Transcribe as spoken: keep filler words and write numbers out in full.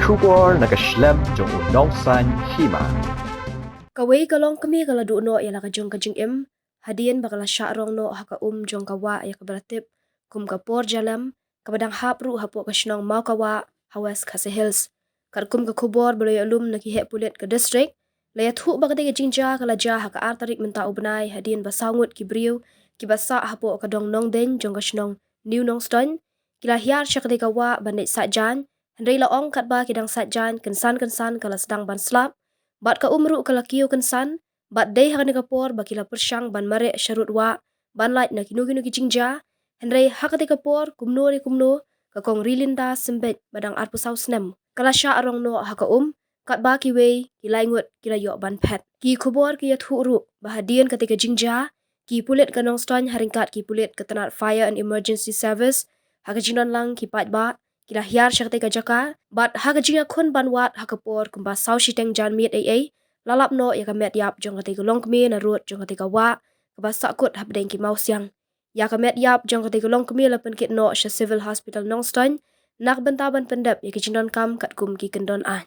Khubor na ka shlem jong u nongsan hima. Kawei ka longkmie ka la duh noh ïa la ka jong ka jingim hadien ba ka la shah rong noh ha ka um jong ka wah ïa kaba la tip kum ka por jalem, kaba dang hap ruh hapoh ka shnong Mawkawah ha West Khasi Hills. Katkum ka khubor ba la ïoh lum na ki heh pulit ka district, la ïathuh ba katei ka jingjia ka la jia ha ka ar tarik mynta u bnai hadien ba saw ngut ki briew kiba sah hapoh ka dong Nongdeiñ jong ka shnong New Nongstoiñ ki la hiar sha katei ka wah ban leit saitjaiñ, hynrei la ong katba ki dang saitjaiñ, kynsan kynsan ka la sdang ban slap bad ka um ruh ka la kiew kynsan, bad dei ha kane ka por ba ki la pyrshang ban mareh sharud wah ban lait na kino kino ki jingjia, hynrei ha katei ka por kumno re kumno ka Kong Rilinda Symbeit ba dang arphew saw snem ka la shah rong noh ha ka um, katba kiwei ki lai ngut ki la ïoh ban phet. Ki khubor ki ïathuh ruh ba hadien katei ka jingjia, ki pulit ka Nongstoiñ ha ryngkat ki pulit ka tnat Fire and Emergency Service ha ka jingdon lang ki paidbah ki la hiar sha katei ka jaka, bad ha ka jingïakhun ban wad ha ka por kumba saw shiteng janmiet ei ei, la lap noh ïa ka met ïap jong katei ka longkmie na rud jong katei ka wah kaba sahkut hapdeng ki mawsiang. Ïa ka met ïap jong katei ka longkmie la pynkit noh sha Civil Hospital Nongstoiñ na ka bynta ban pyndep ïa ki jingdonkam katkum ki kyndon aiñ.